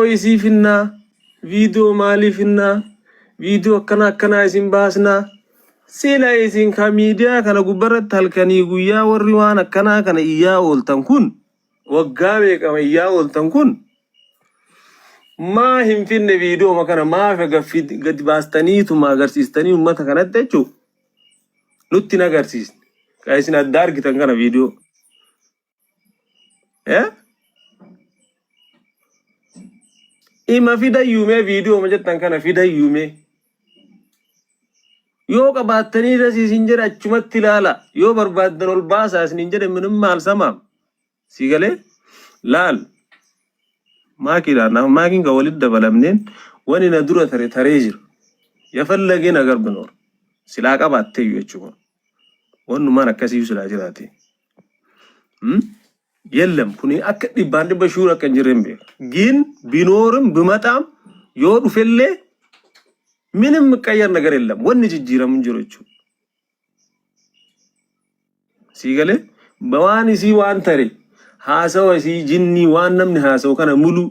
Isii finnaa, viidiyoo maalii finnaa, viidiyoo akkana akkanaa isin baasnaa. Sila isin ka miidiyaa kana gubbarratti halkanii guyyaa warri waan akkanaa kana iyyaa ooltan kun waggaa meeqama iyyaa ooltan kun maa hin finne viidiyooma kana maaf gad baastaniituma agarsiistanii uummata kanatti jechuu nutti hin agarsiisne. Ka isin adda argitan kana viidiyoo. Eh? Ima fidayyuu mee viidiyoo ma jettan kana fidayyuu mee. Yoo qabaattanii irras isin jedhe achumatti ilaala. Yoo barbaaddan ol baasaa isiniin jedhe minim maal samaam. Si galee? Laal. Maakiidhaan nama maakiin kan walitti dabalamneen wani na dura tare taree jira. Yafallagee na garbinoor. Silaa qabaatteyyuu jechuudha. Wannumaan akkasiyyuu silaa jiraate. Hmm? Yellem kuni akka dhibbaan dhibba shuur akka hin jirre hin beeka. Gin binoorim bimaxaam yoo dhufellee minim miqqayyar nagar yellem wanni jijjiiramu hin jiru jechuudha. Sii galee waan isii waan tare haasawa isii jinnii waan namni haasawu kana mulu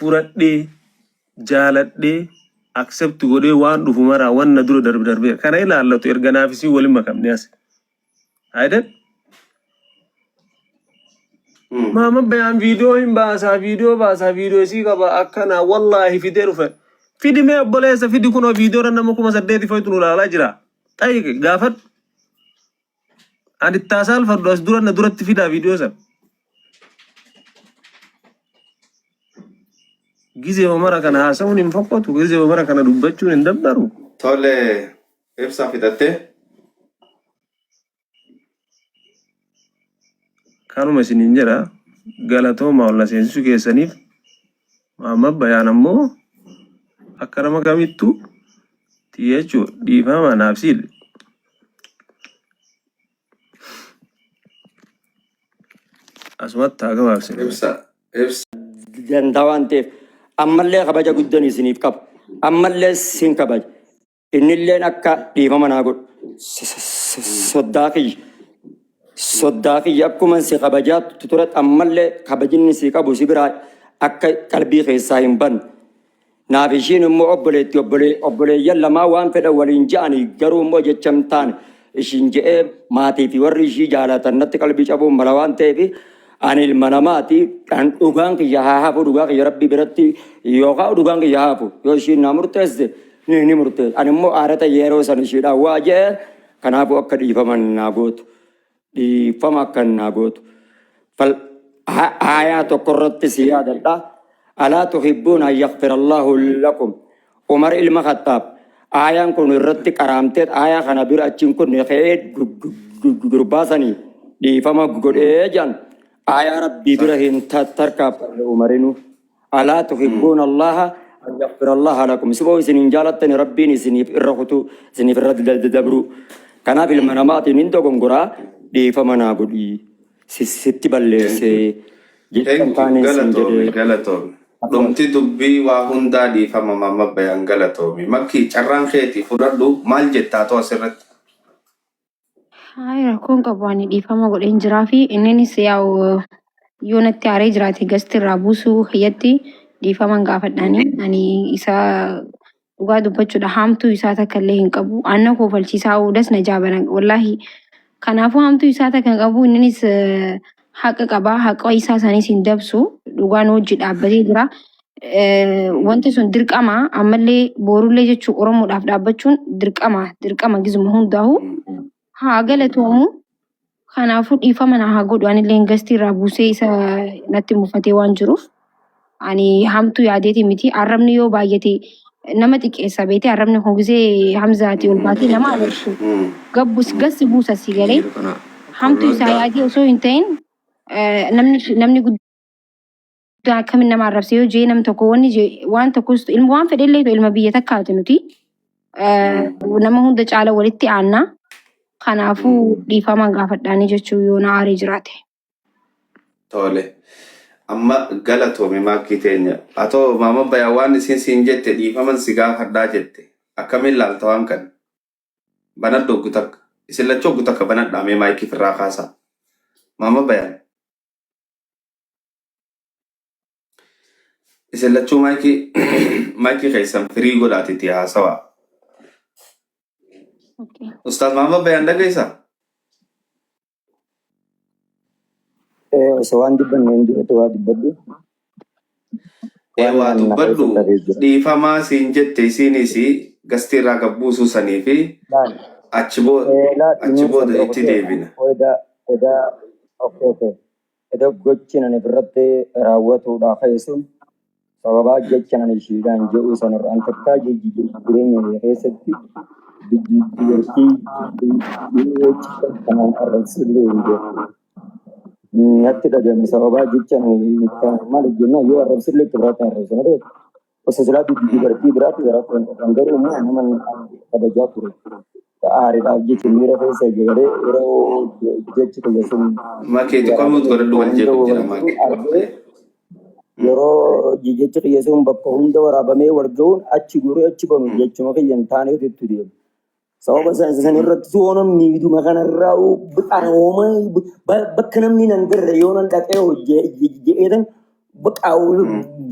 furadhee jaaladhee accept godhee waan dhufu maraa wanna dura darbe darbee kana ilaallatu erga naaf isii waliin makamne as. Ayidel? Maama bayaan viidiyoo hin baasaa viidiyoo baasaa viidiyoo isii qaba akkana wallaahi fidee dhufe. Fidi mee obboleessa fidi kunoo viidiyoo irra nama 8000 fa'itu nu ilaalaa jira. Xayiqi gaafadhu. Ani itti saalfadhu as dura na duratti fidaa viidiyoo sana. Gizee mara kana haasa'uun hin fokkatu gizee mara kana dubbachuun hin dabbaru. Tole ibsaa fixattee? Kanuma isiniin jedha galatooma ol na seensisuu keessaniif Maamma Bayaan ammoo akka nama kamittuu tiyya jechuudha dhiifama naaf siil. Asumatti haa gabaabsinu. Ibsa ibsa. Dantaa waan ta'eef ammallee kabaja guddan isiniif qaba. Ammallee sin kabaja. Innilleen akka dhiifama naa godhu. Soddaa kiyya. Soddaa kiyya akkuman si kabajaa turetti ammallee kabajinni si qabu si biraa akka qalbii keessaa hin banne. Naaf ishiin immoo obboleetti obboleeyyan lamaa waan fedhan waliin je'anii garuu immoo jecha hin taane ishiin je'ee maatii fi warri ishii jaalatan natti qalbii cabuun mala waan ta'eef ani ilma namaati an dhugaan kiyya haa hafu dhugaa kiyya rabbii biratti yookaan dhugaan kiyya haa hafu yoo ishiin naa murteesse ni ni murteessa. Ani immoo aarata yeroo san ishiidhaan waa je'e kanaafuu akka dhiifama naa gootu. Dhiifama akka naa gootu. Fal aayaa tokko irratti si yaadadha. Alaa tuhibbuuna an yaghfira Allahu lakum. Umar ilma Khattaab aayaan kun irratti qaraamtee aayaa kana bira achiin kun ka'ee gurbaa sanii dhiifama godhee jedhan. Aayaa Rabbii bira hin tarkaanfanne Umarinuu. Alaa tuhibbuuna Allaaha an yaghfira Allaaha lakum. Isuma isin hin jaalattani Rabbiin isiniif irra kutuu, isiniif irra dabruu. Kanaaf ilma namaatiin hin dogongoraa dhiifama naa godhii. Sitti balleessee jecha hin Thank you. taaneen siin Galatoomi, jedhee. galatoomi. Dhumti dubbii waa hundaa dhiifama mamma bayaan galatoomi. Makkii carraan keetii fudhadhu maal jettaa too asirratti? Hayi rakkoon qabu ani dhiifama godheen jiraa fi inninis yaa'u yoo natti aaree jiraate gasti irraa buusuu kiyyatti dhiifaman gaafadhaani ani isa dhugaa dubbachuudha haamtuu isaa takka illee hin qabu anna koofalchiisaa oodas na jaabana wallaahi kanaafuu haamtuu isaa takka hin qabu inninis haqa qaba haqa isaa sanis hin dabsu dhugaan hojii dhaabbatee jira. Wanti sun dirqama ammallee boorullee jechuu Oromoodhaaf dhaabbachuun dirqama dirqama gizuma hundaa'u haa galatoomu. Kanaafuu dhiifama na haa godhu anillee gastii irraa buusee isa natti mufatee waan jiruuf ani hamtuu yaadeeti miti arrabni yoo baay'ate nama xiqqeessa beetee arrabni kun gisee hamzaati ol baatee nama agarsu gabbus gassi buusa si galee hamtuu isaa yaadee osoo hin ta'in namni namni guddaa akkamiin nama arrabse yoo jee nam tokko wanni jee waan tokkos ilma waan fedhellee ta'u ilma biyya takkaati nuti nama hunda caala walitti aanna kanaafuu dhiifama gaafadhaanii jechuu yoo na aaree jiraate. Tole. Amma galatoomi maakkii teenya. Atoo maama bayaa waan isin siin jette dhiifaman si gaafadhaa jette. Akkamiin laalta waan kana? Banadhu oggu takka. Isin lachuu oggu takka banadhaa mee maayikii firraa kaasaa. Maama bayaan. Isin lachuu maayikii maayikii keessan firii godhaatiiti haasawaa. Okay. Ustaaz Mahammad Bayaan dhageessaa? Osoo waan dubbanneen duratti waa dubbadhu. Ee Waan waa na dubbadhu keessa dhabee jira. dhiifamaa siin jette isiinis gastii irraa gabbuusuu sanii fi Laal. achi booda Laal achi inni booda san itti dhokotee deebina. oda oda okay okay. Eda gochi ani irratti raawwatuudha ka'e sun sababaa jecha ani ishiidhaan jedhu sanarraan takkaa jireenya kee keessatti dubartii kanaan arrabsillee hin beeku. Natti dhagame sababaa jecha ani maal jennaan yoo arrabsillee itti biraatti arrabsa malee osoo silaa dubartii biraatti biraatti hin qaban garuu immoo nama kabajaa ture. Aariidhaaf jecha miira keessa galee yeroo jechi kiyya sun Makee xiqqoo waraabame godhadhu bakka wal hunda jeequ jira wal maakee. argee yeroo jechi kiyya sun bakka hunda waraabamee wal ga'uun achi guuree achi banu jechuma kiyya hin taaneetu itti deemu. Sababa san irratti yoo namni miidhuma kanarraa qarooma bakka namni nan garre yoo nan dhaqee hojjeetan bakka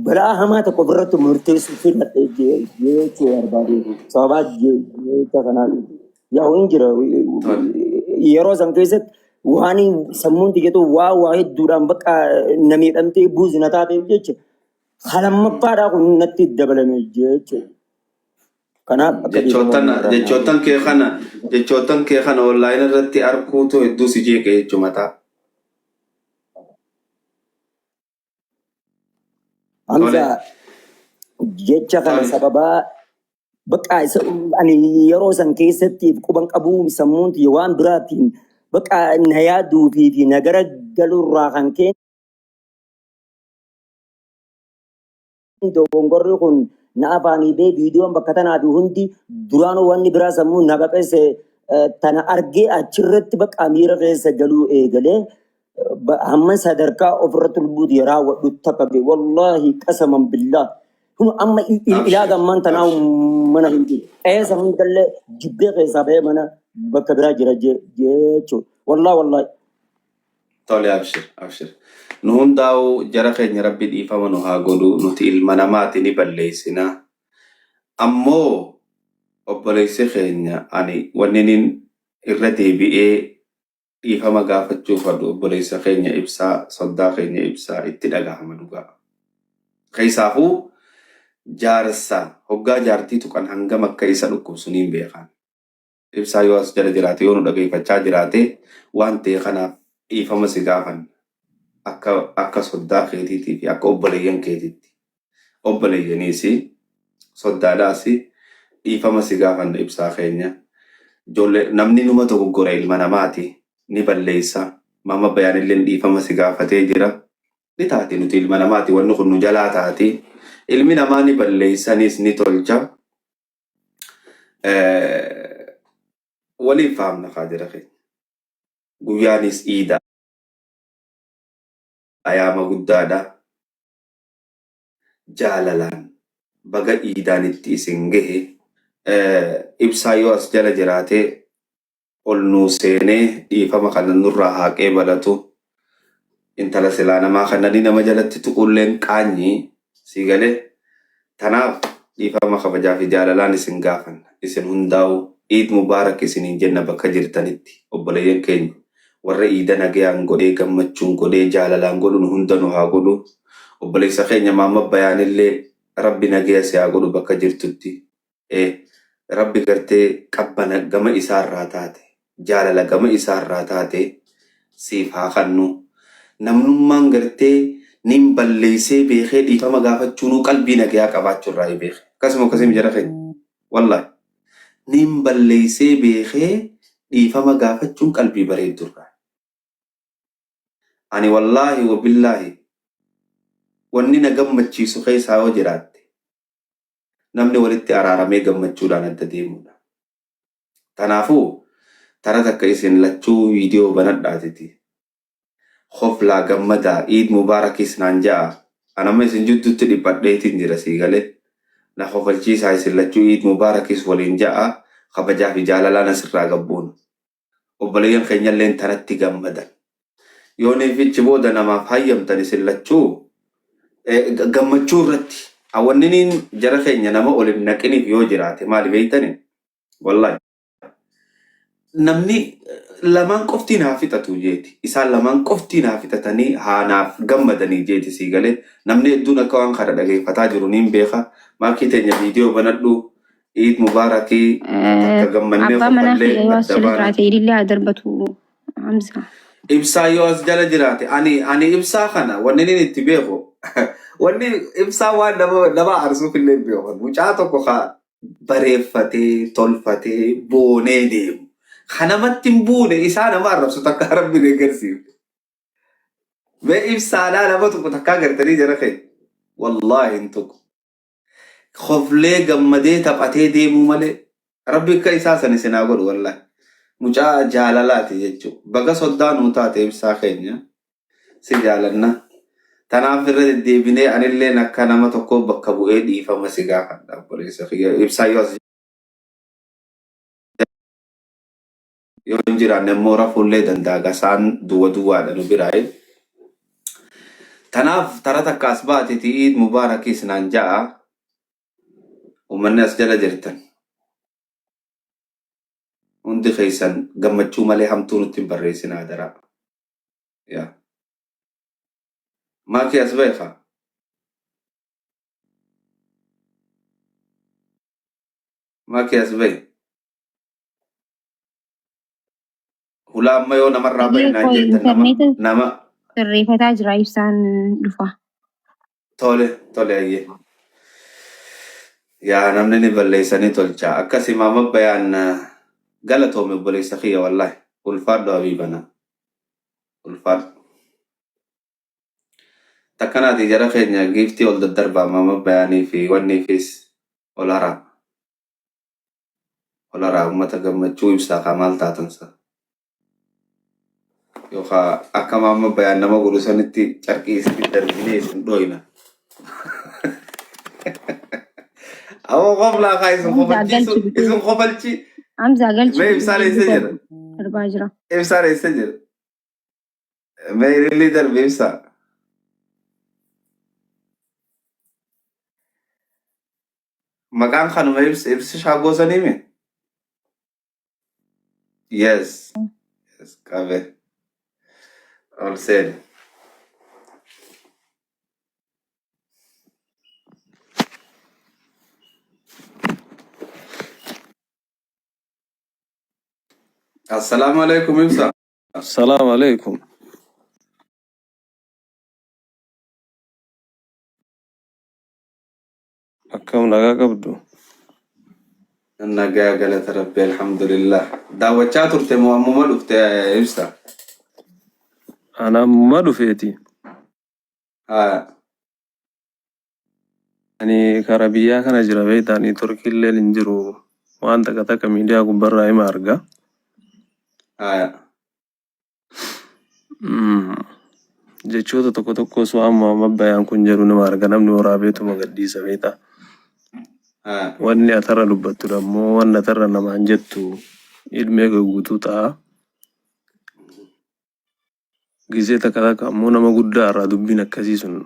balaa hamaa tokko ofirratti murteessuu filadhe jechuu barbaade. Sababa jecha kanaan yaa hin jira Tole. yeroo san keessatti waan sammuun xiqqeetu waa waa hedduudhaan bakka na miidhamtee buuzina taateef jecha lamaffaadhaa kun natti dabalame jechuudha. Kanaaf akka dhiifama Jechoottan irraa naa jechoottan kee kana jechoottan kee kana onlaayinii irratti arguutu hedduu si jeeqe jechuu mataa. Tole. Hamza jecha kana Tole. sababaa bakka isa ani yeroo san keessatti quban qabuu sammuun tiyya waan biraatiin bakka na yaaduu fi na gara galuurraa kan ka'e dogongorri kun na afaanii bee viidiyoon bakka tanaa fi hundi duraanuu wanni biraa sammuu na baqeesse tana argee achirratti bakka miira keessa galuu eegalee hamma sadarkaa ofirratti lubbuuti raawwadhu takka ga'e wallaahi qasaman billaa kun amma ilaa Abshir. gammaan tanaa Abshir. mana hin jiru qeessa hundallee jibbee keessaa ba'ee mana bakka biraa jira jechuudha wallaahi wallaahi. Tole abshir abshir. Nu hundaa'u jara keenya rabbi dhiifama nu haa godhu nuti ilma namaati ni balleessina. Ammoo obboleessi keenya ani wanni inni irra deebi'ee dhiifama gaafachuu fadhu obboleessa keenya ibsaa soddaa keenya ibsaa itti dhagahama dhugaa. Keessaafuu jaarsa hoggaa jaartii tuqan hangam akka isa dhukkubsu niin beekan. Ibsaa yoo as jala jiraate yoo nu dhageeffachaa jiraate waan ta'e kanaaf dhiifama si gaafan akka akka soddaa keetiitii fi akka obboleeyyan keetiitti. Obboleeyyaniis soddaadhaas dhiifama si gaafanna ibsaa keenya. Ijoollee namni numa dogoggora ilma namaati ni balleessa. Mama bayaanillee dhiifama si gaafatee jira. Ni taati nuti ilma namaati wanni kun nu jalaa taati. Ilmi namaa ni balleessanis ni tolcha. Waliin fahamna kaa jira keenya. Guyyaanis iida ayaama guddaadha. Jaalalaan baga iidaan itti isin gahe ibsaa yoo as jala jiraate ol nuu seenee dhiifama kana nurraa haaqee balatu intala silaa namaa kanani nama jalatti tuqulleen qaanyii si galee tanaaf dhiifama kabajaa fi jaalalaan isin gaafanna isin hundaa'u iid mubaarak isiniin jenna bakka jirtanitti obboleeyyan keenya warra iida nagayaan godhee gammachuun godhee jaalalaan godhu nu hunda nu haa godhu obboleessa keenya maamma bayaanillee rabbi nagaya si haa godhu bakka jirtutti rabbi gartee qabbana gama isaarraa taate jaalala gama isaarraa taate siif haa kennu namnummaan gartee nin balleessee beekee dhiifama gaafachuunuu qalbii nagayaa qabaachuu irraa beeke akkasuma akkasuma jara keenya wallahi nin balleessee beekee dhiifama gaafachuun qalbii bareeddu irraa ani wallaahi wabillaahi wanni na gammachiisu keessaa yoo jiraatte namni walitti araaramee gammachuudhaan adda deemudha. Kanaafuu tara takka isin lachuu viidiyoo banadhaatiti. Hoflaa gammadaa iid mubaarakis naan ja'a. Anama isin jidduutti dhiphadheetiin jira sii galee. Na hofalchiisaa isin lachuu iid mubaarakis waliin ja'a. Kabajaa fi jaalalaan asirraa gabbuun. Obboleeyyan keenyalleen tanatti gammadan. Yoo neefichi booda namaaf hayyamtan isin lachuu Gammachuu irratti awwanniniin jara keenya nama ol hin naqiniif yoo jiraate maali beektani? Wallahi. Namni lamaan qofti naa fixatu jeeti. Isaan lamaan qofti naa fixatanii haa naaf gammadanii jeeti sii galee. Namni hedduun akka waan kana dhageeffataa jiru niin beeka. Maakii teenya viidiyoo banadhu. Iid mubaarakii takka gammannee Abbaa manaa kofallee kiyya yoo as adda jala baana. jiraate ilillee haa darbatu Hamza. Ibsaa yoo as jala jiraate ani ibsaa kana wanni inni itti beeku wanni ibsaa waan nama aarsuuf illee hin beeku. Mucaa tokko ka bareeffatee tolfatee boonee deemu. Ka namatti hin buune isaa nama arrabsu takka rabbi hin agarsiifne. Mee ibsaadhaa nama tokko takkaa gartanii jara keenya. Wallaahi hin tuqu. Koflee gammadee taphatee deemuu malee rabbi akka isaa san isin haa godhu wallaahi. Mucaa jaalalaati jechuudha. Baga soddaa nuu taate ibsaa keenya si jaalanna. Tanaaf irra deddeebinee anilleen akka nama tokkoo bakka bu'ee dhiifama si gaafadha obboleessa kiyya. Ibsaa yoo as yoo hin jiraanne immoo rafuullee danda'a gasaan duwwa duwwaadha nu biraayi. Tanaaf tara takka as baateti Iid Mubaarakis naan ja'a uummanni as jala jirtan hundi keessan gammachuu malee hamtuu nutti hin barreessinaa adaraa. Yaa. Maakii as bahe kaa. Maakii as bahe. Hulaa amma yoo namarraa bahe Hayyee naan qoy jettan nama intarneeta nama sirreeffataa jira ibsaan dhufa. Tole tole ayyee. Yaa namni ni balleessanii tolcha. Akkasi maama bayaan galatoome obboleessa kiyya wallahi. Ulfaadhu habiibana. Ulfaadhu. Takkanaati jara keenya giiftii ol daddarbaa maama bayaanii fi wanniifis ol haraa. Ol haraa uummata gammachuu ibsaa kaa maal taatansa. Yookaan akka maama bayaan nama godhu sanitti carqii isin darbinee isin dhooyna. Awwa qoflaa kaa isin Hamzaa kofalchiisu galchi bitee. isin kofalchi. Hamzaa galchi Mee bitee ibsaan eessa jira? darbaa jira. Ibsaan eessa jira? Mee ilillii darbe ibsaa. Maqaan kanuma ibsi ibsi shaagoo sanii mi? Yes. Yes, qabe. Ol seeni. Assalaamu alaikum ibsa. Assalaamu alaikum. Akkam nagaa qabdu? Nagaa galata rabbi alhamdulillah. Daawwachaa turte moo ammuma dhufte ibsa? Ana ammuma dhufeeti. Haa. Ani kara biyyaa kana jira beektaa neetworkii illee hin jiru. Waan takka takka miidiyaa gubbarraa hima arga. Haa. Jechoota tokko tokkos waan Muhammad Bayaan kun jedhu nima arga namni waraabeetuma gadhiisa beektaa. Haa. Wanni atarra dubbattu dammoo wanni atarra namaan jettu ilmee kee guutuu ta'a. Gizee takka takka ammoo nama guddaa irraa dubbiin akkasii sun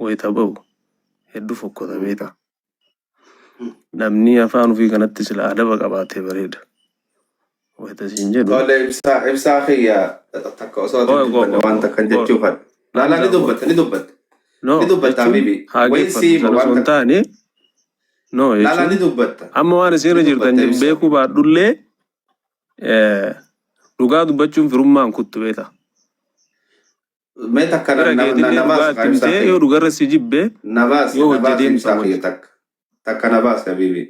wayita ba'u hedduu fokkota beektaa. Namni afaan ofii kanatti sila adaba qabaatee bareeda. Wayita siin jedhu. Tole ibsaa ibsaa kiyya takka osoo ati Qoy hin qoy dubbanne qoy waan takkan qoy jechuu fadha. Laalaa ni Hamzaa qoy. dubbatta ni dubbatta. No Ni dubbatta jechuun habibi. haa Wayin geeffattu siima sana waan osoo hin takka. taane no Laalaa ni jechuun dubbatta. amma waan Ni isinirra jirtan dubbatta ibsaa. beekuu baadhullee dhugaa dubbachuun firummaan kuttu beekta. Mee takka Bira keetillee na dhugaa baasi itti kaa ibsaa himtee kiyya. yoo dhugarra si jibbe Na baasi yoo na hojii baasi deemsa ibsaa kiyya wajji. takka. Takka na baasi habibi.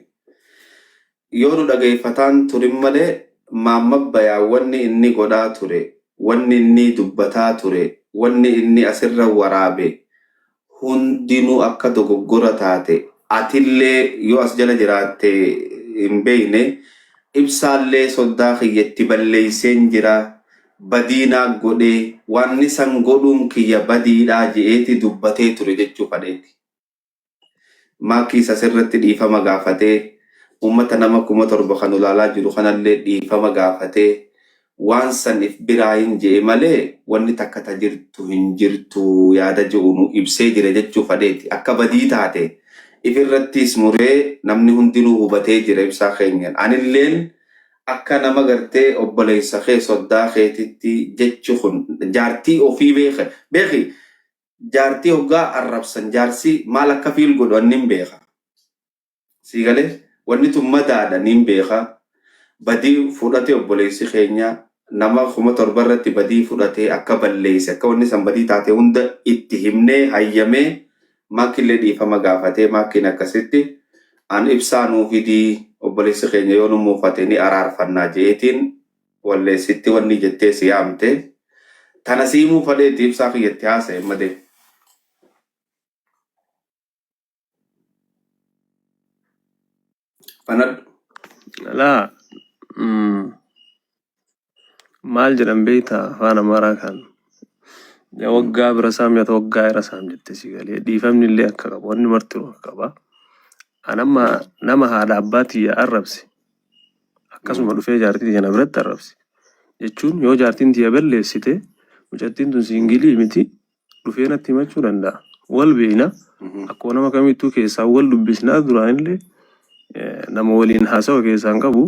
Yoo nu dhageeffataan turin malee maamma bayaa wanni inni godhaa ture, wanni inni dubbataa ture, wanni inni asirra waraabe hundinuu akka dogoggora taate atillee yoo as jala jiraatte hin beekne ibsaallee soddaa kiyya itti balleesseen jira badii naa godhee wanni san godhuun kiyya badiidhaa je'eeti dubbatee ture jechuu fadheeti. Maakiis asirratti dhiifama gaafatee uummata nama 7,000 kan ulaalaa jiru kanallee dhiifama gaafatee Waan san if biraayin je'e malee wanni takka ta jirtu hin jirtu yaada je'u nu ibsee jira jechuu fadheeti. Akka badii taate ifirrattiis muree namni hundinuu hubatee jira ibsaa keenyan. Anilleen akka nama gartee obboleessa kee soddaa keetitti jechi kun jaartii ofii beeke beeki jaartii hoggaa arrabsan jaarsi maal akka fiil godhu annin beeka. Sii galee? Wanni tun madaadha niin beeka. Badii fudhate obboleessi keenya nama 7000 irratti badii fudhatee akka balleesse akka wanni san badii taate hunda itti himnee hayyamee Maakillee dhiifama gaafatee Maakiin akkasitti an ibsaa nuu fidii obboleessi keenya yoo nu muufate ni araarfannaa je'eetiin walleessitti wanni jettee si yaamte tana sii himuu fadheeti ibsaa kiyyatti haasa'e amma deem. Banadhu. Laa maal jedhan beektaa afaan Amaaraa kan waggaa bira saam nyaata waggaa irra saam jette si galee dhiifamni illee akka qabu wanni martinuu akka qaba. An amma nama haadha abbaa tiyya arrabse akkasuma dhufee jaartii tiyya na biratti arrabse jechuun yoo jaartiin tiyya balleessite mucattiin tun siingilii miti dhufee natti himachuu danda'a. Wal beekna. Akkuma nama kamittuu keessaa wal dubbisnaa duraanillee nama waliin haasawa keessaa hin qabu.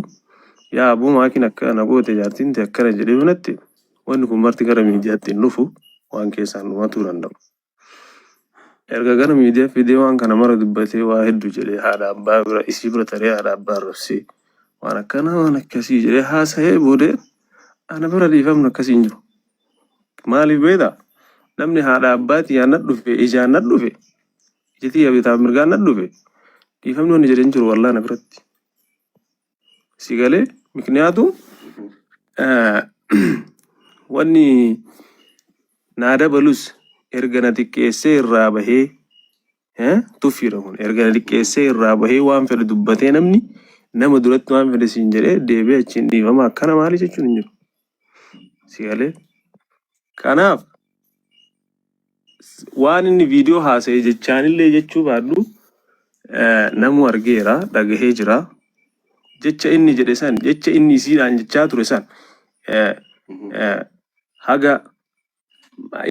Yaa aboo maakiin akka na goote jaartiin tee akkana jedhee yoo natti hime wanni kun marti gara miidiyaatti hin dhufu waan keessaan dhumatuu danda'u. Erga gara miidiyaa fidee waan kana mara dubbatee waa hedduu jedhee haadha abbaa bira isii bira taree haadha abbaa arrabsee waan akkanaa waan akkasii jedhee haasa'ee boodee ana bira dhiifamni akkasii hin jiru. Maaliif beektaa? Namni haadha abbaa tiyyaan na dhufe, ijaan na dhufe, ija tiyya bitaa mirgaan na dhufe, dhiifamni wanni jedhe hin jiru wallaa na biratti. Si galee mikniyaatu wanni naa dabalus erga na xiqqeessee irraa bahee tuffiidha kun erga na xiqqeessee irraa bahee waan fedhe dubbatee namni nama duratti waan fedhe siin jedhee deebi'ee achiin dhiifama akkana maalii jechuun hin jiru. Si galee? Kanaaf waan inni viidiyoo haasa'e jechaanillee jechuu baadhu namuu argeera dhagahee jira. Jecha inni jedhe san jecha inni isiidhaan jechaa ture san haga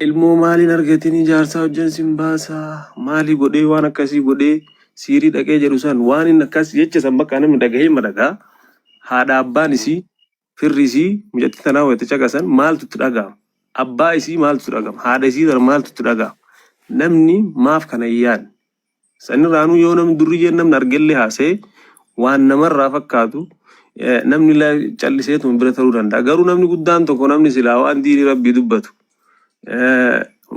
ilmoo maaliin argatini jaarsaa hojjan sin baasaa maalii godhee waan akkasii godhee siirii dhaqee jedhu san waan inni akkas jecha san bakka namni dhagahee madhagaa haadha abbaan isii Firri isii mucattii tanaa wayita caqasan maaltu itti dhaga'ama? Abbaa isii maaltu itti dhaga'ama? Haadha isii tana maaltu itti dhaga'ama? Namni maaf kana hin yaadne? Sanirraanuu yoo namni durriyyeen namni argellee haasa'e waan namarraa fakkaatu namni calliseetuma bira taruu danda'a. Garuu namni guddaan tokko namni silaa waan diinii rabbii dubbatu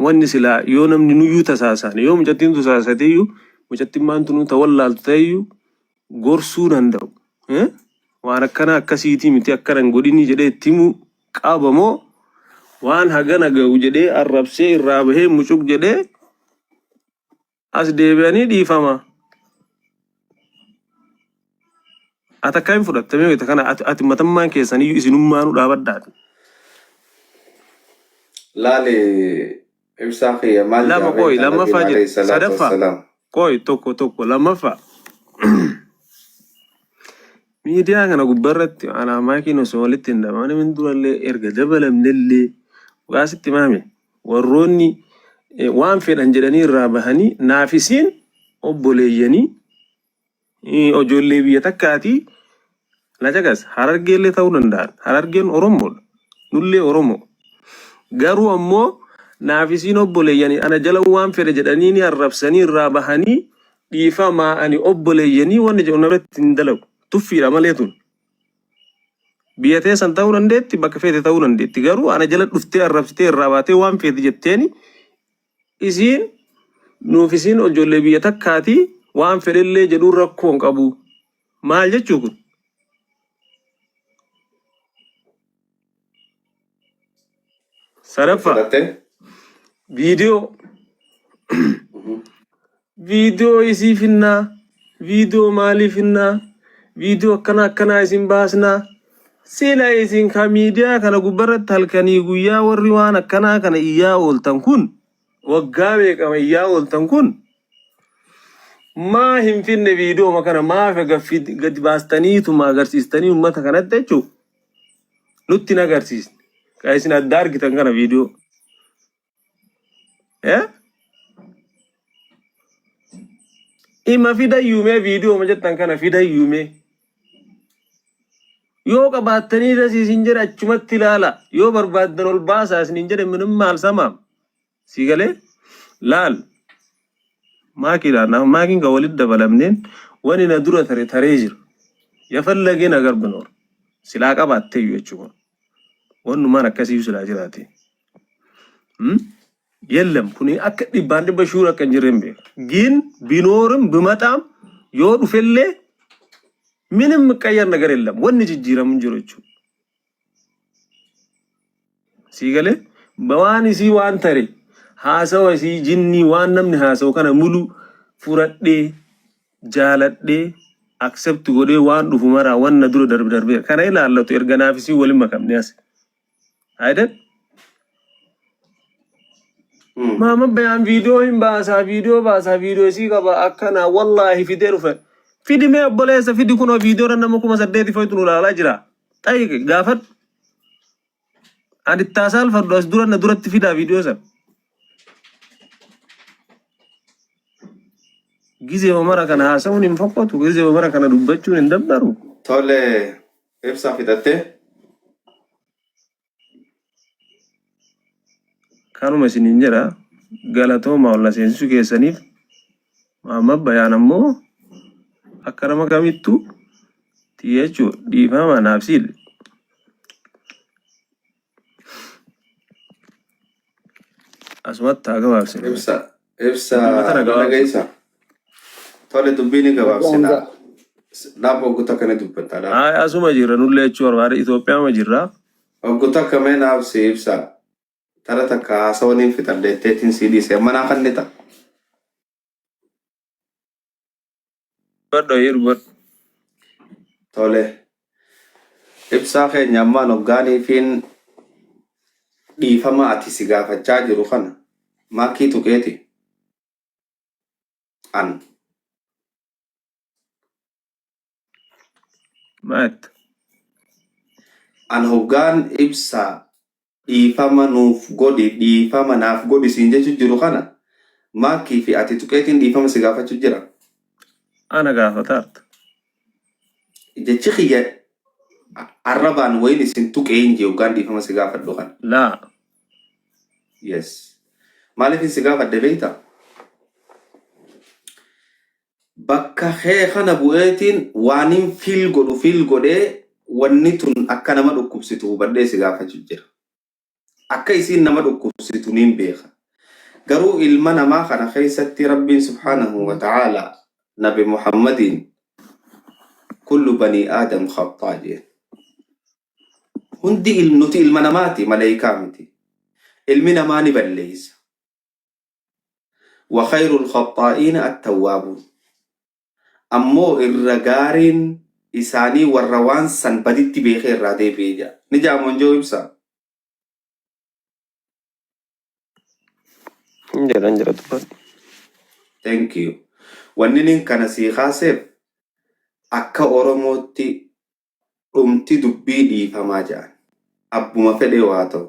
wanni silaa yoo namni nuyyuu tasaasaan yoo mucattiin tasaasateeyyuu mucattiin maantu nu ta wallaaltu ta'eyyuu gorsuu danda'u. Eh? Waan akkana akkasiitii miti akkana hin godhinii jedhee itti himuu qaba moo waan hagana gahu jedhee arrabsee irraa bahee mucuq jedhee as deebi'anii dhiifama. Ati akkamiin fudhatta mee wayita kana ati, ati matammaan keessaniyyuu isinummaanuu dhaabadhaati. Laali ibsaa kiyya maal Lama jaa qooyi beektaa nabiin lammaffaa alayhi jedhe salaatu sadaffaa wassalaam. qooyi tokko tokko lammaffaa Miidiyaa kana gubbarratti anaa maakiin osoo walitti hin dabalamin durallee erga dabalamnellee dhugaa sitti himaame warroonni waan fedhan jedhanii irraa bahanii naaf isiin obboleeyyanii ijoollee biyya takkaatii na caqas harargeellee ta'uu danda'an harargeen oromoodha nullee oromoo garuu ammoo naaf isiin obboleeyyanii ana jala waan fedhe jedhanii ni arrabsanii irraa bahanii Dhiifamaa ani obboleeyyanii wanni jedhu namarratti hin dalagu. Tuffiidha malee tun. Biyya teessan ta'uu dandeetti bakka feete ta'uu dandeetti. Garuu ana jala dhuftee arrabsitee irraa baatee waan feete jetteeni isiin nuuf isiin ijoollee biyya takkaati waan fedhellee jedhuun rakkoo hin qabu. Maal jechuu kun? Sadaffaa Fudhattee? viidiyoo viidiyoo isii finnaa viidiyoo maalii finnaa viidiyoo akkana akkanaa isin baasnaa sila isin ka miidiyaa kana gubbarratti halkanii guyyaa warri waan akkanaa kana iyyaa ooltan kun waggaa meeqama iyyaa ooltan kun maa hin finne viidiyooma kana maaf gadi baastaniituma agarsiistanii uummata kanatti jechuudha. Nutti hin agarsiisne. Kan isin adda argitan kana viidiyoo. Eh? Ima fidayyuu mee viidiyoo ma jettan kana fidayyuu mee. Yoo qabaattanii dasii isin jedhe achumatti ilaala. Yoo barbaaddan ol baasaa isiniin jedhe minim maal samaam. Sii galee? Laal. Maakiidhaan maakiin kan walitti dabalamneen wani na dura tare taree jira. Yafallagee nagar binoor. Silaa qabaatteeyyu jechuudha. Wannumaan akkasiyyuu silaa jiraate. Yellem kuni akka dhibbaan dhibba shuur akka hin jirre hin beeka. Gin binoorim bimaxaam yoo dhufellee minim miqqayyar nagar yellem wanni jijjiiramu hin jiru jechuudha. Sii galee waan isii waan tare haasawa isii jinnii waan namni haasawu kana mulu furadhee jaaladhee accept godhee waan dhufu maraa wanna dura darbe darbee kana ilaallatu erga naaf isii waliin makamne as. Ayidhan Maama bayaan viidiyoo hin baasaa viidiyoo baasaa viidiyoo isii qaba akkana wallaahi fidee dhufe. Fidi mee obboleessa fidi kunoo viidiyoon nama 8000 fa'itu nu ilaalaa jira. Xayiqi gaafadhu. Ani itti saalfadhu as dura na duratti fidaa viidiyoo sana. Gizee mara kana haasa'uun hin fokkatu gizee mara kana dubbachuun hin dabbaru. Tole ibsaa fixattee? Kanuma isiniin jedha galatooma ol na seensisuu keessaniif Maamma Bayaan ammoo akka nama kamittuu tiyya jechuun dhiifama naaf siil. Asumatti haa gabaabsinu. Ibsa ibsa Dhimma tana na gabaabsa. dhageessa. Tole dubbii ni gabaabsina. Hamza. Dhaaba oggu takka ni dubbatta dhaaba. Haa asuma jirra nullee jechuu barbaade Itoophiyaama jirra. Oggu takka mee naaf si ibsa. Tara takka haasawa niin fixadha jetteetiin sii dhiise. Amma naa kannita. Dubbadhu ayyee dubbadhu. Tole. Ibsaa keenya ammaan hoggaaniifiin dhiifama ati si gaafachaa jiru kana maakii tuqeeti an. Maat. An hoggaan ibsaa dhiifama nuuf godhi dhiifama naaf godhi siin jechu jiru kana maakii fi ati tuqeetiin dhiifama si gaafachuu jira. Ana gaafataarta. Jechi kiyya arrabaan wayin isin tuqee hin jee hoggaan dhiifama si gaafadhu kana. Laa. Yes. Maaliif si gaafadhe beektaa? Bakka kee kana bu'eetiin waanin feel godhu feel godhee wanni tun akka nama dhukkubsitu hubadhee si gaafachuu jira. Akka isiin nama dhukkubsitu niin beeka. Garuu ilma namaa kana keessatti Rabbiin subhaanahu wa ta'ala Nabi Muhammadiin kullu banii Aadam khaxxaa jeen. Hundi nuti ilma namaati maleeykaa miti. Ilmi namaa ni balleeysa. Wa khayrul khaxxaa'iina attawwaabuun. Ammoo irra gaariin isaanii warra waan san baditti beekee irraa deebi'e jedha. Ni ja'amoo hin jiru ibsa? Hin jedha hin jedha dubbadhu. Thank you. Wanni nin kana sii kaaseef akka Oromootti dhumti dubbii dhiifamaa ja'an. Abbuma fedhee haa ta'u.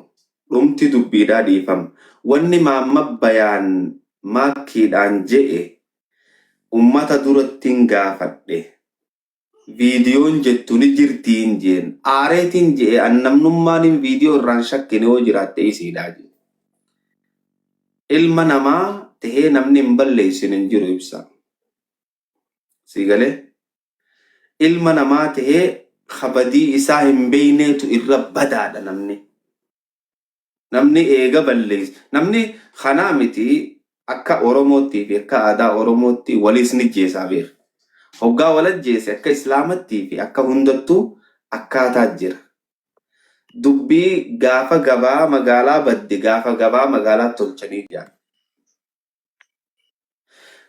Dhumti dubbiidhaa dhiifama. Wanni Maamma Bayaan maakkiidhaan je'e ummata durattin gaafadhe. Viidiyoon jettu ni jirtiin jeen. Aareetiin je'e an namnummaanin viidiyoo irraan shakkine yoo jiraatte isiidhaa jeen. Ilma namaa tahee namni hin balleessine hin jiru ibsa. Sii galee? Ilma namaa tahee ka badii isaa hin beeyneetu irra badaadha namni. Namni eega balleesse. Namni kanaa miti akka Oromootti fi akka aadaa Oromootti waliis ni jeesaa beeka. Hoggaa wal ajjeese akka Islaamattii fi akka hundattuu akkaataa jira. Dubbii gaafa gabaa magaalaa badde gaafa gabaa magaalaa tolchanii jira.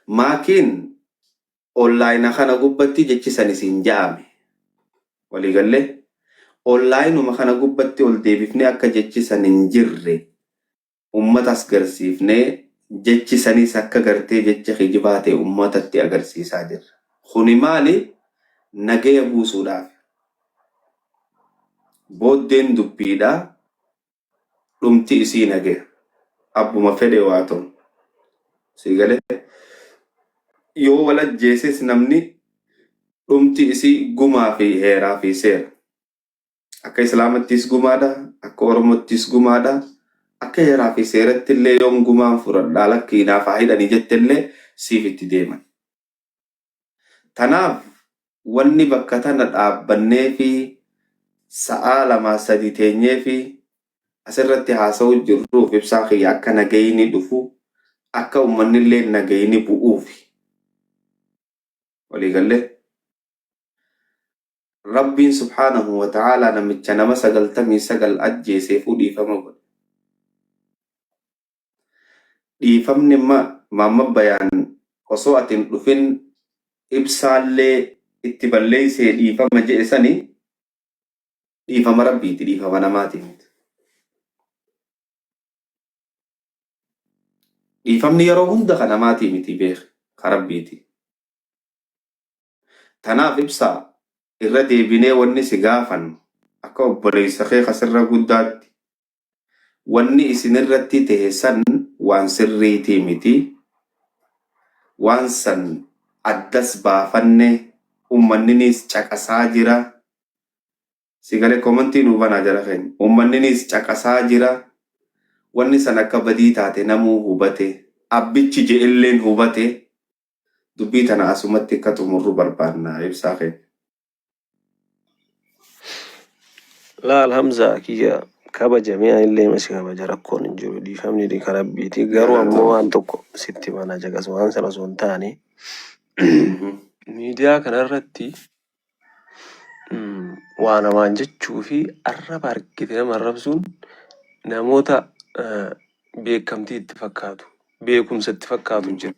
Maakiin Online kana gubbatti jechi san isin ja'ame. Walii gallee? Onlineuma kana gubbatti ol deebifnee akka jechi san hin jirre ummatas garsiifnee jechi sanis akka gartee jecha kijibaa ta'e ummatatti agarsiisaa jirra. Kuni maali? Nagaya buusuudhaaf. Booddeen dubbiidhaa dhumti isii nagaya. Abbuma fedhe waa ta'u. Sii galee? Yoo wal ajjeeses namni dhumti isii gumaa fi heeraa fi seera. Akka Islaamattis gumaadha, akka Oromottis gumaadha, akka heeraa fi seeratti illee yoon gumaan fudhadhaa lakkii naaf haa hidhanii jette illee siif itti deeman. Tanaaf wanni bakka tana dhaabbannee fi sa'aa lamaa sadi teenyee fi asirratti haasa'uu jirruuf ibsaa kiyya akka nagayni dhufu akka ummannillee nagayni bu'uufi. Walii gallee? Rabbiin subhaanahu wa ta'aalaa namicha nama 99 ajjeeseefuu dhiifama godhe. Dhiifamni ma Maamma Bayaan osoo ati hin dhufin ibsaallee itti balleeysee dhiifama je'e sani dhiifama Rabbiiti dhiifama namaatii miti. Dhiifamni yeroo hunda ka namaatii miti beeki ka Rabbiiti. Tanaaf ibsaa irra deebinee wanni si gaafannu akka obboleeysa kee ka sirra guddaatti Wanni isinirratti tehe san waan sirriitii miti, waan san addas baafanne ummanniniis caqasaa jira, si gale komantii nuu banaa jara keenya, ummanniniis caqasaa jira, wanni san akka badii taate namuu hubate, abbichi je'elleen hubate, dubbii tana asumatti akka xumurru barbaanna ibsaa keenya. Laal Hamza kiyya kabajamee anillee ima si kabaja rakkoon hin jiru dhiifamni ni ka rabbiiti garuu ammoo Galatoomi. waan tokko sitti mana caqas waan sana osoo hin taane miidiyaa kanarratti waa namaan jechuu fi arraba argite nama arrabsuun namoota beekamtii itti fakkaatu beekumsa itti fakkaatu jira.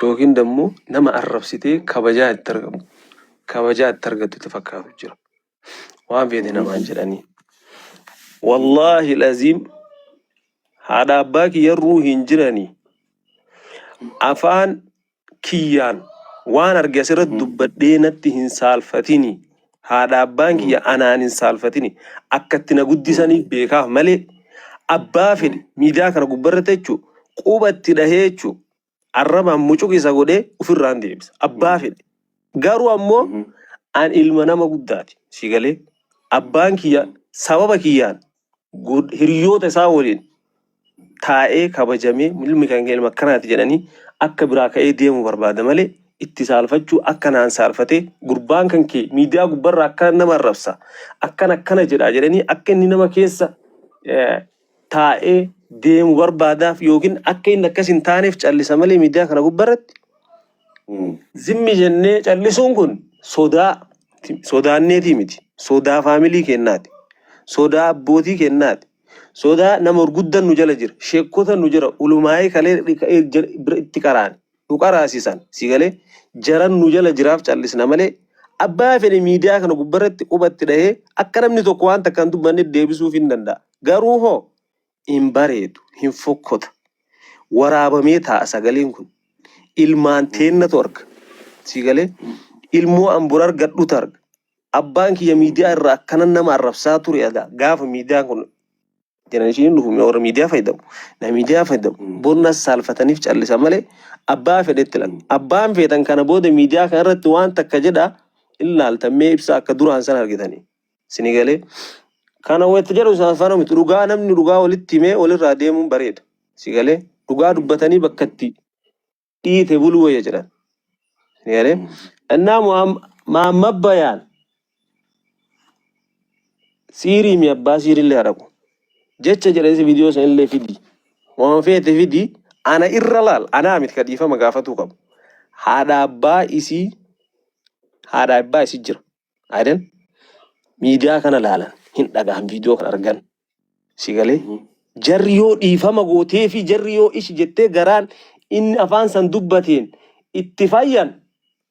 Yookiin dammoo nama arrabsitee kabajaa itti argamu kabajaa itti argattu itti fakkaatu jira. Waan feete namaan jedhanii. Wallaahi laziim haadha abbaa kiyyarruu hin jiranii. Afaan kiyyaan waan arge asirratti dubbadhee natti hin saalfatini. Haadha abbaan kiyya anaan hin saalfatini. Akka itti na guddisaniif beekaaf malee abbaa fedhe miidiyaa kana gubbarratti jechuu quba itti dhahee jechuu arrabaan mucuq isa godhee ofirraan deebisa. Abbaa fedhe. Garuu ammoo an ilma nama guddaati. Si galee abbaan kiyya sababa kiyyaan hiriyoota isaa waliin taa'ee kabajamee ilmi kan kee ilma akkanaati jedhanii akka biraa ka'ee deemu barbaada malee itti saalfachuu akka naan saalfatee gurbaan kan kee miidiyaa gubbarraa akkana nama arrabsa akkana akkana jedha jedhanii akka inni nama keessa taa'ee deemu barbaadaaf yookiin akka inni akkas hin taaneef callisa malee miidiyaa kana gubbarratti zimmi jennee callisuun kun sodaa sodaanneetii miti sodaa faamilii kennaati sodaa abbootii kennaati Sodaa nama gurguddan nu jala jira. Sheekota nu jira. Ulumaayii kalee ka'ee bira itti qaraane. Nu qaraasisan. Si galee jaran nu jala jiraaf callisna malee abbaa fedhe miidiyaa kana gubbarratti quba itti dhahee akka namni tokko waan takka hin dubbanne deebisuuf hin danda'a. Garuu hoo hin bareedu, hin fokkota. Waraabamee taa'a sagaleen kun. Ilmaan teennatu arga. Si galee ilmoo an bor argadhutu arga. Abbaan kiyya miidiyaa irraa akkanan nama arrabsaa ture adaa gaafa miidiyaan kun jenereeshiniin dhufu warra miidiyaa fayyadamu na miidiyaa fayyadamu bornas saalfataniif callisa malee abbaa fedhetti laal abbaan feetan kana booda miidiyaa kana irratti waan takka jedha ilaaltan mee ibsaa akka duraan san argitanii sini galee kana wayita jedhu isaan afaan miti dhugaa namni dhugaa walitti himee walirraa deemuun bareeda si galee dhugaa dubbatanii bakka itti dhiite buluu wayya jedhan. Galee innaa Muhammad Bayaan siirii mi abbaa siirillee haa dhaqu. Jecha jedhee viidiyoo san illee fidi. Waan feete fidi ana irra laal anaa miti ka dhiifama gaafatuu qabu. Haadha abbaa isii haadha abbaa isii jira. Aden miidiyaa kana laalan hin dhagahan viidiyoo kan argan. Si galee jarri yoo dhiifama gootee fi jarri yoo ishi jettee garaan inni afaan san dubbateen itti fayyan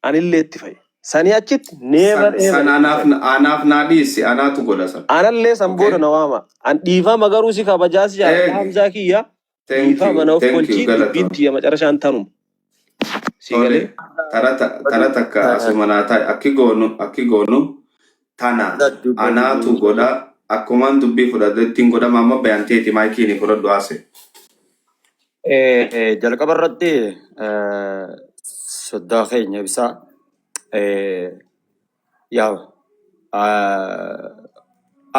anillee itti fayya. Sanii achitti never San ever san itti anaaf fayya. anaaf naa dhiisi anaatu godha san. Anallee san booda Okay? na waama. An dhiifama garuu si kabajaa si jaalladha Eegi. Hamzaa kiyya Thank dhiifama you. na of Thank you. kolchii dubbiin Galatoom. tiyya macarashaan tanuma. Si Tole. galee. Tara takka asuma naa ta'i. Akki goonu akki goonu tana anaatu godha. Akkumaan dubbii fudhadhe ittiin godhama amma bayaan teeti maayikiin fudhadhu haase. Jalqaba irratti soddaa keenya ibsaa yaa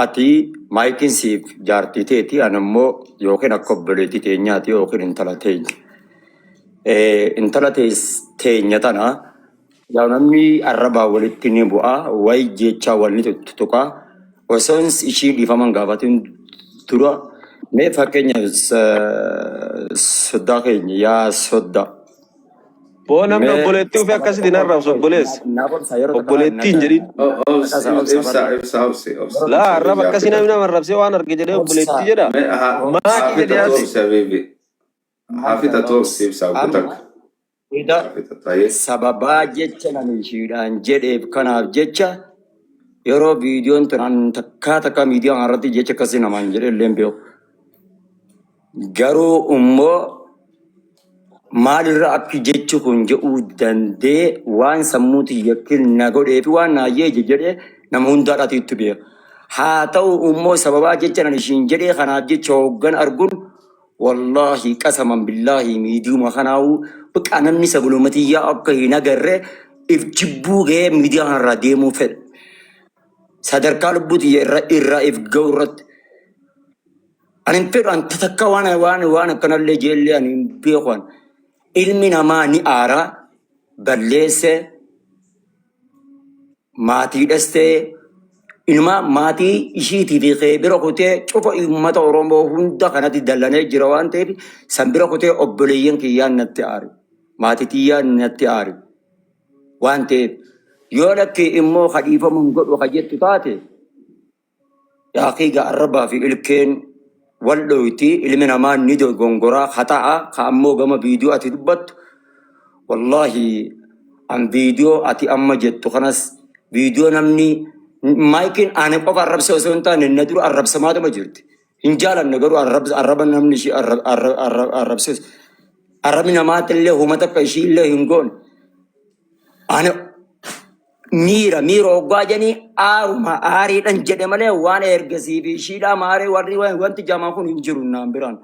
ati maayikiin siif jaartii teeti ani immoo yookiin akka obboleettii teenyaati yookiin intala teenya. Intala teenya tana yaa namni arrabaa walitti ni bu'a wayi jechaa wal ni tuttuqa osoo ishii dhiifaman gaafatin dura mee fakkeenya soddaa keenya yaa soddaa. Boo namni Mee obboleettii ofii sababa akkasitti hin arrabsu obboleessa. naaf obsa yeroo takka Obboleettii hin jedhin. naqasa obsa Ibsa barra ibsa obsi obsi yeroo Laa takka arraba obsi akkasii namni fixatu. nama arrabsee waan arge jedhee obsa obboleettii jedha. Mee haa Maakii haa jedhee fixatu haase. obsi habibi. Haa fixatu obsi ibsa amma gutak. ida Haa fixatu ayyee. sababaa jecha nani ishiidhaan jedheef kanaaf jecha yeroo viidiyoon tun an takkaa takkaa miidiyaa irratti jecha akkasii namaan jedhe illee hin beeku. Garuu immoo maalirra akki jechi kun jedhuu dandee waan sammuu xiyyakin na godhee fi waan naayyee jedhee nama hundaadhaatu itti beeka. Haa ta'u immoo sababaa jecha nan ishiin jedhee kanaaf jecha hooggan arguun wallaahi qasaman billaahi miidiyuma kanaa'uu biqaa namni sagulumatiyyaa akka hin agarre if jibbuu ga'ee miidiyaa kanarraa deemuu fedha. Sadarkaa lubbuu xiyya irra irraa if ga'u irratti. Ani hin fedhu an takka waan waan waan akkanallee jeellee ani hin beeku an. Ilmi namaa ni aara balleesse maatiidhas ta'e ilma maatii ishiitii fi kee bira kutee cufa uummata Oromoo hunda kanatti dallanee jira waan ta'eef san bira kutee obboleeyyan kiyyaan natti aare. Maatii tiyyaan natti aare waan ta'eef yoo lakki immoo kadhiifamu hin godhu ka jettu taate Yaaqii arrabaa fi ilkeen wal dhoyti ilmi namaa ni dogongoraa hata'a ka ammoo gama viidiyoo ati dubbattu wallaahi an viidiyoo ati amma jettu kanas viidiyoo namni maayikiin ani qofa arrabse osoo hin taane na dura arrabsamaatuma jirti. Hin jaalanne garuu arraba namni ishii arrabses arrabni namaatti illee huma takka ishii illee hin goone. Ani miira miira hoggaa jedhanii aaruma aariidhan jedhe malee waan ergasii fi ishiidhaa maaree warri wanti jamaa kun hin jiru naan biraan.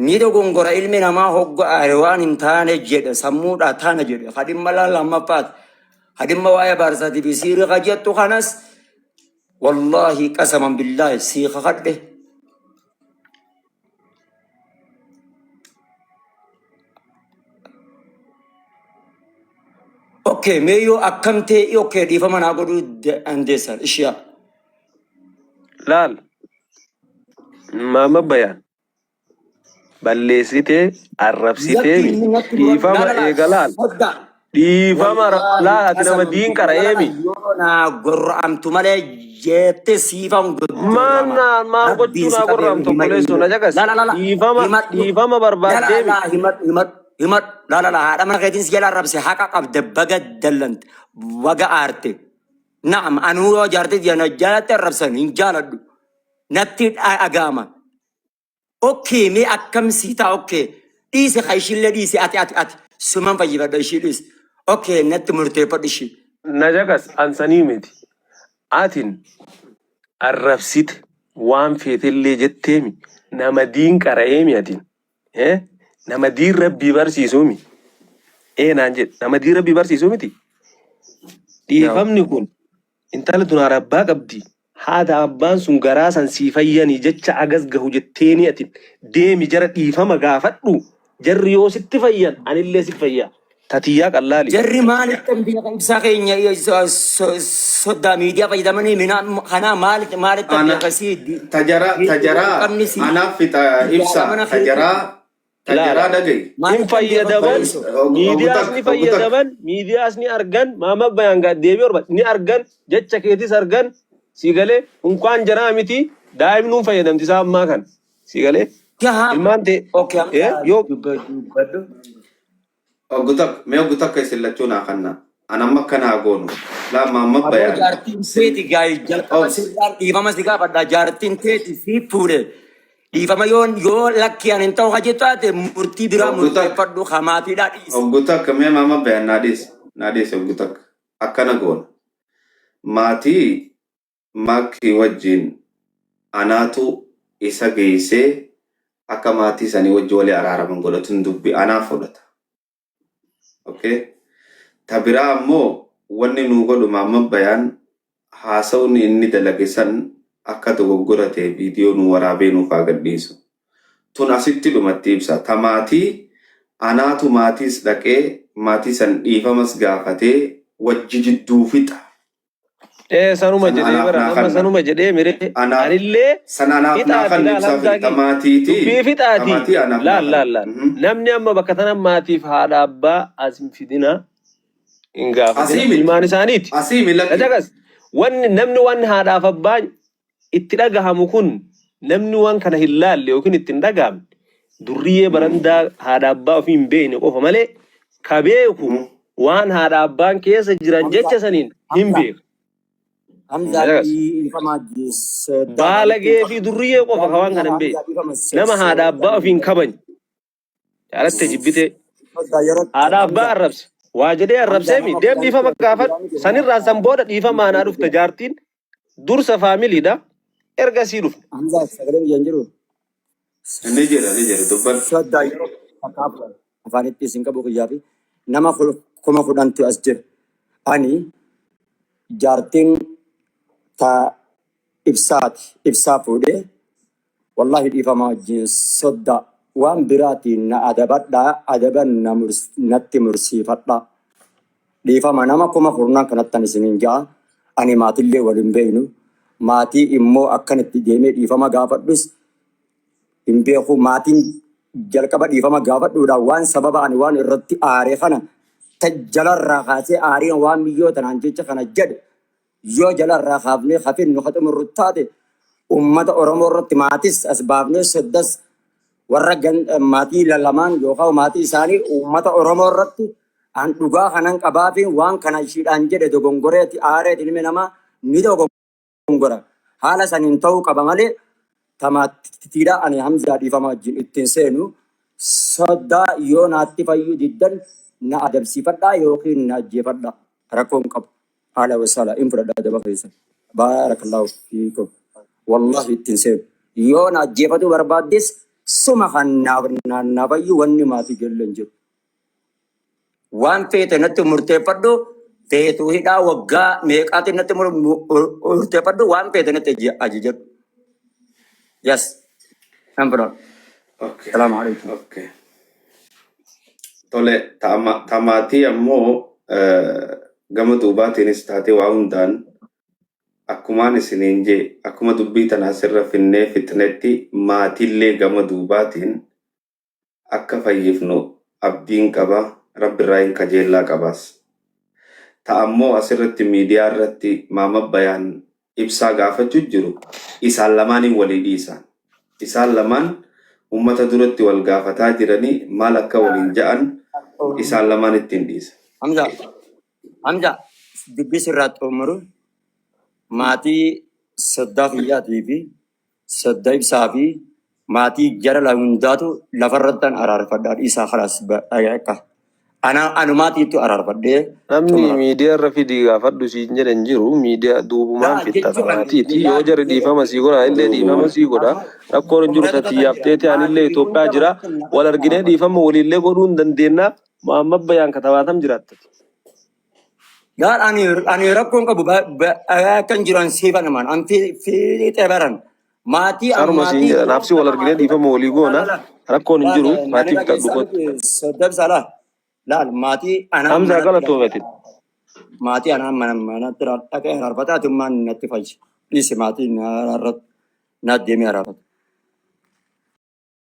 Ni dogongora ilmi namaa hogga aare waan hin taane jedhe sammuudhaa taana jedhe hadhimma lammaffaati. Hadhimma waa'ee baarsaatii fi siirii ka jettu kanas wallaahi qasaman billaahi sii kakadhe. Okay, mee yoo akkam ta'e okay dhiifama naa godhuu dandeessan ishiyaa. Laal maama bayaan balleessitee arrabsitee Lakki inni natti mura dhiifama la la la eega laal sodda dhiifama wallaahi laal ati nama qasaman diin la la la qara'eemi. yoo naa gorra'amtu malee jeette siifan Maal gorra'ama naa maal gochuu rabbiin si naa qabee gorramtu hima obboleessoo na jakas la la la la dhiifama himadhu dhiifama la la barbaaddeemi. la himadhu himadhu himadhu la la la haadha mana keetiin si jala arrabse haqa qabda baga dallante baga aarte na'am anuu yoo jaartii jana jalatti arrabsan hin jaaladhu natti dhaga'ama. Okay, mee akkam sii ta'a okay. Dhiisi ka ishiillee dhiisi ati ati ati suman fayyifadha ishii dhiisi. Okay, natti murteeffadhu ishii. Na jakas ansanii miti. Atin arrabsite waan feetellee jetteemi nama diin qara'eemi atin. Eh? Nama diin rabbii barsiisuumi. Ee naan jedhe nama diin rabbii barsiisuu miti. Yaa. Dhiifamni kun Intala tun haadha abbaa qabdi. Haadha abbaan sun garaa san sii fayyanii jecha agas gahu jetteeni atin deemi jara dhiifama gaafadhu jarri yoo sitti fayyan anillee si fayya tatiyyaa qallaali. Jarri maalitti biyya ibsaa keenya soddaa miidiyaa fayyadamanii mina kanaa maalitti maalitti Ana biyya kasii tajara tajaraa qabni si anaaf fixa ibsa mana keetii tajaraa Laala. tajaraa dhaga'i. Hin maalitti biyya fayyadaman barbaachisa. miidiyaas Ogutak ni ogutak fayyadaman miidiyaas ni argan maama bayaan deebii orba ni argan jecha keetis argan sii galee unkaan jaraa miti daa'imnuun fayyadamti isaa ammaa kan sii galee Gahaa ilmaan ta'e okay amma yoo dubbadhu. Ogutak mee ogutak isin lachuu naa kanna. An amma akkana haa goonu. Laa maamma Aboo bayaan jaartiin sin teeti gaa'e jalqaba obs sirraan dhiifama si gaafadha jaartiin teeti si fuudhe dhiifama yoo yoo lakki ani hin ta'u ka jettu taate murtii biraa ogutak murteeffadhu hamaatiidhaa dhiisi. ogutak mee maamma bayaan naa dhiisi naa dhiisi ogutak akkana goona. Maatii Maakkii wajjin anaatu isa geessee akka maatii sanii wajji walii araaraman godhatun dubbi anaa fudhata. Okay? Ta biraa ammoo wanni nuu godhu Maamma Bayaan haasawni inni dalage san akka dogoggora ta'e viidiyoo nuu waraabee nuuf haa gadhiisu. Tun asitti dhumatti ibsa. Ta maatii anaatu maatiis dhaqee maatii san dhiifamas gaafatee wajji jidduu fixa. Ee sanuma San jedhee anaaf bara naa amma kanna. sanuma jedhee miree Anaaf anillee san anaaf naa fixaati kanna laal ibsaa Hamzaa fixi. Ta kiyya maatiiti. dubbii Ta fixaati maatii anaaf naa laal kanna. laal laal namni amma bakka tana maatiif haadha abbaa as hin fidina hin gaafatina Asii miti. ilmaan isaaniiti. Asii mi lakki. Dhaqas wanni namni waan haadhaaf abbaan itti dhagahamu kun namni waan kana hin laalle yookiin itti hin dhagahamne durriyyee barandaa haadha abbaa ofii hin beekne qofa malee ka beeku waan haadha abbaan keessa jiran Hamza, jecha saniin hin Hamza, beeku. Hamza Dhaqas dhiifama soddaan baalagee fi durriyyee qofa ka waan kana hin Hamza beekne dhiifama nama haadha abbaa soddaan ofii hin kabajne jaalatte jibbitee soddaa yeroo haadha abbaa Hamza arrabse waa jedhee Hamza arrabsee mi nama deem kudhanitti dhiifama gaafadhu jiraanii sanirraa san booda dhiifama anaa dhufte jaartiin dursa faamiliidha ergasii dhufne. Hamza sagaleen biyyan jiru Ni jira ni jira dubbadhu. soddaa yeroo takkaa fudhan afaanitti isin qabu kiyyaa fi nama 10,000tu as jira. Ani jaartiin ta ibsaati ibsaa fuudhee wallahi dhiifama wajjin soddaa waan biraatiin na adabadhaa adaba na natti mursiifadhaa. Dhiifama nama 10,000 kanattan isiniin ja'a. Ani maatillee wal hin beeknu. Maatii immoo akkan itti deemee dhiifama gaafadhus hin beeku. Maatiin jalqaba dhiifama gaafadhuudhaan waan sababa ani waan irratti aare kana ta jalarraa kaasee aariin waan miyyoo tanaan jecha kana jedhe yoo jalarraa kaafnee hafinnu ka xumurru taate ummata Oromoo irratti maatis as baafnee soddas warra maatii lamaan yookaan maatii isaanii ummata Oromoo irratti an dhugaa kanan qabaa fi waan kana ishiidhaan jedhe dogongoreeti aareeti ilmi namaa ni dogongora. Haala saniin ta'uu qaba malee tamaatiidha ani Hamzaa dhiifama wajjin ittiin seenu soddaa yoo naatti fayyuu diddan na adabsiifadhaa yookiin na ajjeefadhaa rakkoon qabu. Haala wasaala in fudhadhaa adaba keessa. Baarakallaahu fiikum. Wallahi ittiin seenu. Yoo na ajjeefatuu barbaaddes suma kan naaf fayyuu wanni maatii gelle hin jiru. Waan feete natti murteeffadhu feetuu hidhaa waggaa meeqaatiin natti murteeffadhu waan feete natti ajajadhu. Yes. Nan fudhadha. Okay. Salaamu alaikum. Okay. Tole ta maatii ammoo gama duubaatiinis taatee waa hundaan akkumaan isiniin jee akkuma dubbii tana asirra finnee fixnetti maatiillee gama duubaatiin akka fayyifnu abdiin qaba rabbirraa hin kajeellaa qabaas. Ta ammoo asirratti miidiyaa irratti Maama Bayaan ibsaa gaafachuu jiru isaan lamaaniin walii dhiisan. Isaan lamaan ummata duratti wal gaafataa jiranii maal akka waliin ja'an isaan lamaan ittiin dhiisa. Hamza, Hamza, dubbii sirraa xumuru maatii soddaa kiyyaatii fi sodda ibsaa fi maatii jara la hundaatu lafarrattan araarfadhaa dhiisaa kalaas akka ana anumaatiitu araarfadhee Namni xumura. miidiyaa irra fidii gaafadhu siin jedhan jiru miidiyaa duubumaan Laa fixxa jechuun maatiiti yoo laa jarri dhiifama sii godha illee dhiifama Duubumaan. sii godha amma rakkoon hin jiru xumuratu tatiyyaaf jira teete anillee maatii fi Itoophiyaa hunda jira manatti wal arginee araarfadha. dhiifama waliillee godhuu hin dandeenya Muhammad Bayaan katabaatam jiraattati. Gaar ani rakkoon qabu akkan jiran siifa namaan an fiixee baran maatii an Saruma siin maatii jedha naafsi wal arginee maatii dhiifama walii goona laala rakkoon hin laal jiru nani maatii fixadhu dhageessaa kottu. miti sodda ibsa laal laal maatii anaan Hamzaa manatti galatoomati. maatii anaan mana manatti dhaqee araarfata atummaan natti fayyi dhiisi maatii na deemee araarfata.